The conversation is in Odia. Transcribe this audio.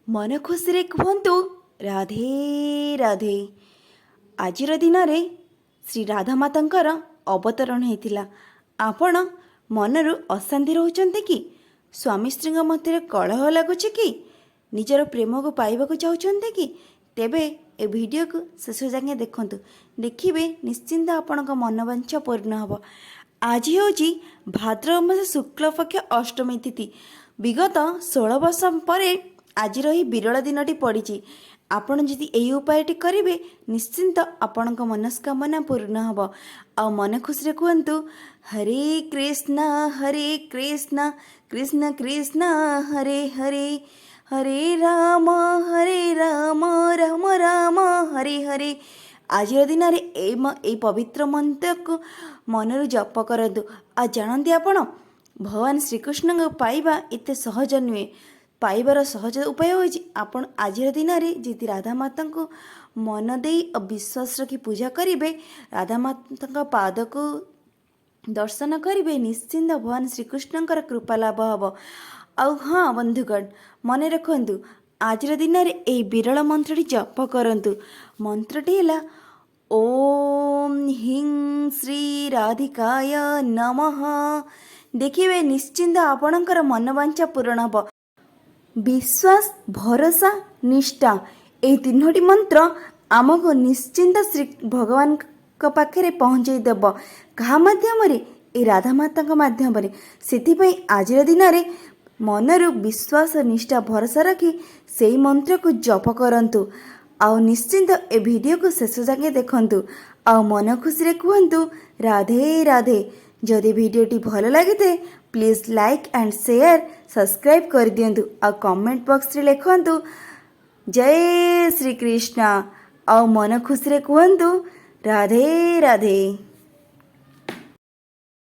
ମନ ଖୁସିରେ କୁହନ୍ତୁ, ରାଧେ ରାଧେ। ଆଜିର ଦିନରେ ଶ୍ରୀ ରାଧା ମାତାଙ୍କର ଅବତରଣ ହେଇଥିଲା। ଆପଣ ମନରୁ ଅଶାନ୍ତି ରହୁଛନ୍ତି କି? ସ୍ୱାମୀ ସ୍ତ୍ରୀଙ୍କ ମଧ୍ୟରେ କଳହ ଲାଗୁଛି କି? ନିଜର ପ୍ରେମକୁ ପାଇବାକୁ ଚାହୁଁଛନ୍ତି କି? ତେବେ ଏ ଭିଡ଼ିଓକୁ ଶେଷ ଯାଏଁ ଦେଖନ୍ତୁ। ଦେଖିବେ, ନିଶ୍ଚିନ୍ତ ଆପଣଙ୍କ ମନବାଞ୍ଛା ପୂର୍ଣ୍ଣ ହେବ। ଆଜି ହେଉଛି ଭାଦ୍ରବ ମାସ ଶୁକ୍ଳପକ୍ଷ ଅଷ୍ଟମୀ ତିଥି। ବିଗତ 16 ବର୍ଷ ପରେ ଆଜିର ଏହି ବିରଳ ଦିନଟି ପଡ଼ିଛି। ଆପଣ ଯଦି ଏହି ଉପାୟଟି କରିବେ, ନିଶ୍ଚିନ୍ତ ଆପଣଙ୍କ ମନସ୍କାମନା ପୂର୍ଣ୍ଣ ହେବ। ଆଉ ମନ ଖୁସିରେ କୁହନ୍ତୁ, ହରେ କୃଷ୍ଣ ହରେ କୃଷ୍ଣ କୃଷ୍ଣ କୃଷ୍ଣ ହରେ ହରେ, ହରେ ରାମ ହରେ ରାମ ରାମ ରାମ ହରେ ହରେ। ଆଜିର ଦିନରେ ଏଇ ପବିତ୍ର ମନ୍ତ୍ରକୁ ମନରୁ ଜପ କରନ୍ତୁ। ଆଉ ଜାଣନ୍ତି ଆପଣ, ଭଗବାନ ଶ୍ରୀକୃଷ୍ଣଙ୍କୁ ପାଇବା ଏତେ ସହଜ ନୁହେଁ। ପାଇବାର ସହଜ ଉପାୟ ହେଉଛି, ଆପଣ ଆଜିର ଦିନରେ ଯଦି ରାଧା ମାତାଙ୍କୁ ମନ ଦେଇ ଓ ବିଶ୍ୱାସ ରଖି ପୂଜା କରିବେ, ରାଧା ମାତାଙ୍କ ପାଦକୁ ଦର୍ଶନ କରିବେ, ନିଶ୍ଚିନ୍ତ ଭଗବାନ ଶ୍ରୀକୃଷ୍ଣଙ୍କର କୃପା ଲାଭ ହେବ। ଆଉ ହଁ ବନ୍ଧୁଗଣ, ମନେ ରଖନ୍ତୁ, ଆଜିର ଦିନରେ ଏହି ବିରଳ ମନ୍ତ୍ରଟି ଜପ କରନ୍ତୁ। ମନ୍ତ୍ରଟି ହେଲା ଓମ୍ ହ୍ରୀଂ ଶ୍ରୀ ରାଧିକାୟ ନମଃ। ଦେଖିବେ, ନିଶ୍ଚିନ୍ତ ଆପଣଙ୍କର ମନବାଞ୍ଛା ପୂରଣ ହେବ। ବିଶ୍ୱାସ, ଭରସା, ନିଷ୍ଠା, ଏହି ତିନୋଟି ମନ୍ତ୍ର ଆମକୁ ନିଶ୍ଚିନ୍ତ ଶ୍ରୀ ଭଗବାନଙ୍କ ପାଖରେ ପହଞ୍ଚାଇ ଦେବ। କାହା ମାଧ୍ୟମରେ? ଏଇ ରାଧା ମାତାଙ୍କ ମାଧ୍ୟମରେ। ସେଥିପାଇଁ ଆଜିର ଦିନରେ ମନରୁ ବିଶ୍ୱାସ, ନିଷ୍ଠା, ଭରସା ରଖି ସେଇ ମନ୍ତ୍ରକୁ ଜପ କରନ୍ତୁ। ଆଉ ନିଶ୍ଚିନ୍ତ ଏ ଭିଡ଼ିଓକୁ ଶେଷ ଯାଏଁ ଦେଖନ୍ତୁ ଆଉ ମନ ଖୁସିରେ କୁହନ୍ତୁ, ରାଧେ ରାଧେ। ଯଦି ଭିଡ଼ିଓଟି ଭଲ ଲାଗିଥାଏ, please like and share, subscribe କରିଦିଅନ୍ତୁ। ଆଉ କମେଣ୍ଟ ବକ୍ସରେ ଲେଖନ୍ତୁ, ଜୟ ଶ୍ରୀକୃଷ୍ଣ। ଆଉ ମନ ଖୁସିରେ କୁହନ୍ତୁ, ରାଧେ ରାଧେ।